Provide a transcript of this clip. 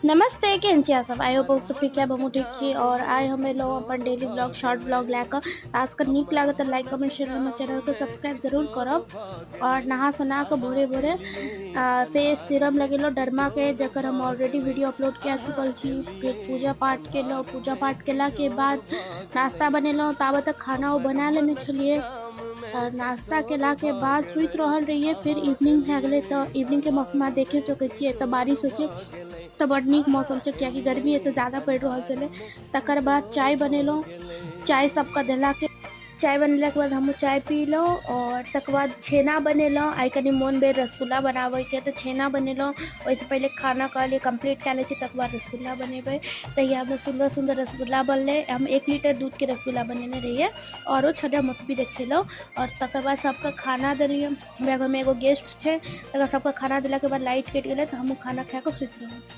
नमस्ते, केहन छी अहाँ सब? I hope सब ठीक है, हमहूँ ठीक छी। और आइ हम एलहुँ अपन डेली ब्लॉग, शॉर्ट ब्लॉग लए कऽ। आजके नीक लागत तऽ लाइक, कमेंट, शेयर, हमर चैनलके सब्सक्राइब जरूर करब। और नहा सोना कऽ भोरे भोरे फेस सीरम लगेलहुँ डर्मा के, जकर हम ऑलरेडी वीडियो अपलोड कए चुकल छी। फिर पूजा पाठ केलहुँ। पूजा पाठ केलाके बाद नाश्ता बनेलहुँ। ताबत तक खाना ओ बना लेने छलियै। और नाश्ता केलाके बाद सुति रहल रहियै। फिर इवनिंग भए गेलै, तऽ इवनिंगके मौसम अहाँ देखे सकै छियै, एतऽ बारिश होइ छै तऽ बड नीक मौसम छै, कियाकि गर्मी एतऽ ज्यादा पड़ि रहल छलै। तकर बाद चाय बनेलहुँ। चाय सबके देलाके, चाय बनेलाके बाद हमहूँ चाय पीलहुँ और तकर बाद छेना बनेलहुँ। आइ कनि मोन भेल रसगुल्ला बनाबैके, तऽ छेना बनेलहुँ। ओहिसँ पहिले खाना कहलियै कम्प्लीट कए लै छी, तकर बाद रसगुल्ला बनेबै। तहियामे सुन्दर सुन्दर रसगुल्ला बनलै। हम 1 लीटर दूधके रसगुल्ला बनेने रहियै, आओरो छलै, हम ओतबी देखेलहुँ। आओर तकर बाद सबके खाना देलियै। हमरा घरमे एगो गेस्ट छै। तकर सबके खाना देलाके बाद लाइट कटि गेलै, तऽ हमहूँ खाना खाकऽ सुति रहलहुँ।